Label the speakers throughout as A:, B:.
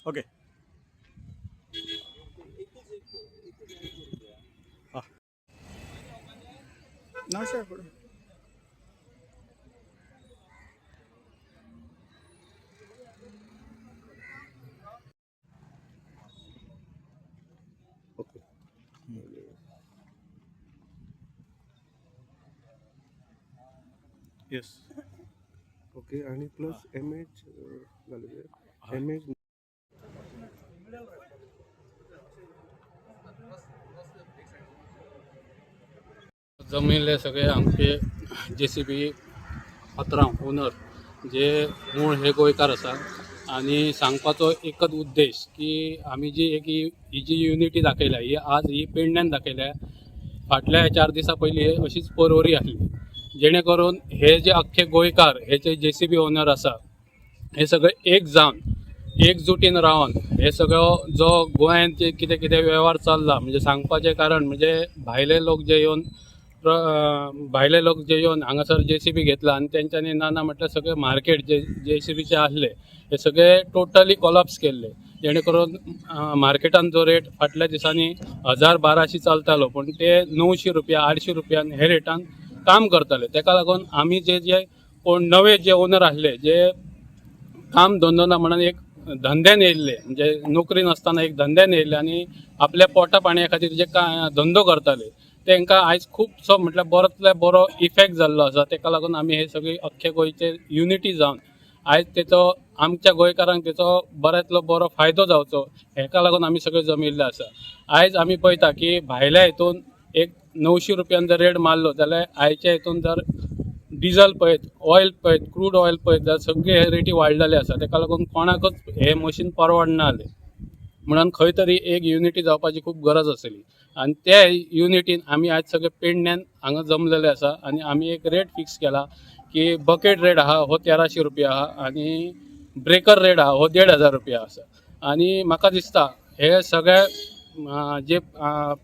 A: Okay. हा ना sir.
B: Okay.
A: येस.
B: Okay, आणि प्लस एम एच घालूया, एम एच.
C: जमिल्ले सगळे आमचे जेसीबी पात्रांव, ओनर, जे मूळ हे गोंयकार आसा आनी सांगपाचो एकच उद्देश की आमी जी एक ही जी युनिटी दाखयल्या, ही आज ही पेडण्यान दाखयल्या. फाटल्या 4 दिसां पयलीं अशीच परवरी आसली, जेणे करून हे जे अख्खे गोंयकार, हे जे जेसीबी ओनर आसा, हे सगळे एक जावन, एकजुटीन रावन हे सगळो जो गोंयांत जे कितें कितें वेव्हार चल्ला, म्हणजे सांगपाचें कारण म्हणजे भायले लोक जे येवन हांगासर जेसीबी घेतला आनी तेंच्यांनी ना ना म्हटल्यार सगळे मार्केट जे जेसीबीचे आसले, हे सगळे टोटली कोलप्स केल्ले, जेणे करून मार्केटान जो रेट फाटल्या दिसांनी 1000 1200 चलतालो, पूण ते 900 रुपया, 800 रुपयान हे रेटान काम करताले. तेका लागून आमी जे जे कोण नवे जे ओनर आसले, जे काम धंदो ना म्हणून एक धंद्यान येयल्ले, म्हणजे नोकरी नासतना एक धंद्यान येयल्ले आनी आपल्या पोटा पाणया खातीर जे काय धंदो करताले, तांकां आयज खुबसो म्हटल्यार बरोतल्या बरो इफेक्ट जाल्लो आसा. तेका लागून आमी हे सगळी अख्खे गोंयचे युनिटी जावन आयज तेचो आमच्या गोंयकारांक तेचो बऱ्यांतलो बरो फायदो जावचो, हेका लागून आमी सगळे जमिल्ले आसा. आयज आमी पळयता की भायल्या हितून एक 900 रुपयान जर रेट मारलो जाल्यार आयच्या हितून जर डिजल पळयत, ऑयल पळयत, क्रूड ऑयल पळयत जाल्यार सगळे हे रेटी वाडलेले आसा. तेका लागून कोणाकच हे मशीन परवडना जालें. म्हणून खंय तरी एक युनिटी जावपाची खूब गरज आसली आनी त्या युनिटीन आमी आयज सगळे पेडण्यान हांगा जमलेले आसा आनी आमी एक रेट फिक्स केला की बकेट रेट आहा हो 1300 रुपया आहा आनी ब्रेकर रेट आहा हो 1500 रुपया आसा. आनी म्हाका दिसता हे सगळे जे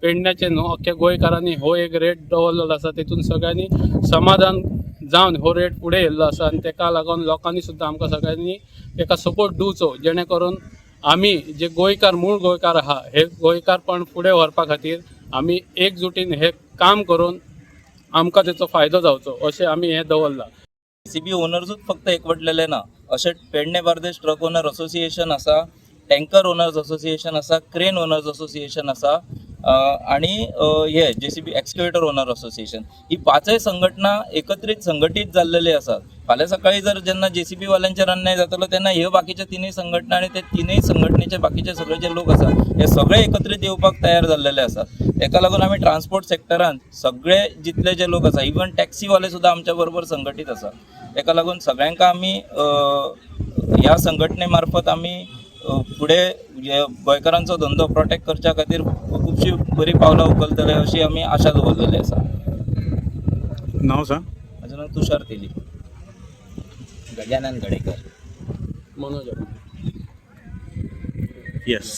C: पेडण्याचे न्हू, अख्ख्या गोंयकारांनी हो एक रेट दवरलेलो आसा, तेतून सगळ्यांनी समाधान जावन हो रेट फुडें येयल्लो आसा. आनी तेका लागून लोकांनी सुद्दां आमकां सगळ्यांनी तेका सपोर्ट दिवचो, जेणे करून आमी जे गोंयकार, मूळ गोंयकार आहा, हे गोंयकारपण फुडें व्हरपा खातीर आमी एकजुटीन हे काम करून आमकां तेचो फायदो जावचो, अशें आमी हें दवरलां.
D: जेसीबी ओनर्सूच फक्त एकवटलेले ना, अशें Pedne Bardez truck owner association आसा, टँकर ओनर्स असोसिएशन आसा, क्रेन ओनर्स असोसिएशन आसा आणि हे जेसीबी एक्सकेवेटर ओनर असोसिएशन, ही पांचय संघटना एकत्रीत संघटीत जाल्लेले आसात. फाल्यां सकाळी जर जेन्ना जेसीबी वाल्यांचेर अन्याय जातलो, तेन्ना ह्यो बाकीच्या तिनूय संघटना आनी ते तिनूय संघटनेचे बाकीचे सगळे जे लोक आसात, हे सगळे एकत्रीत येवपाक तयार जाल्लेले आसात. तेका लागून आमी ट्रान्सपोर्ट सेक्टरान सगळे जितले जे लोक आसा, इवन टॅक्सीवाले सुद्दां आमच्या बरोबर संघटीत आसा. तेका लागून सगळ्यांक आमी ह्या संघटने मार्फत आमी फुडें हे गोंयकारांचो धंदो प्रोटेक्ट करच्या खातीर खुबशी बरी पावलां उखलतले, अशी आमी आशा दवरलेली आसा.
A: नाव सांग.
D: म्हाजें नांव तुषार तेली.
E: गजानन गडेकर.
C: मनोज.
A: येस.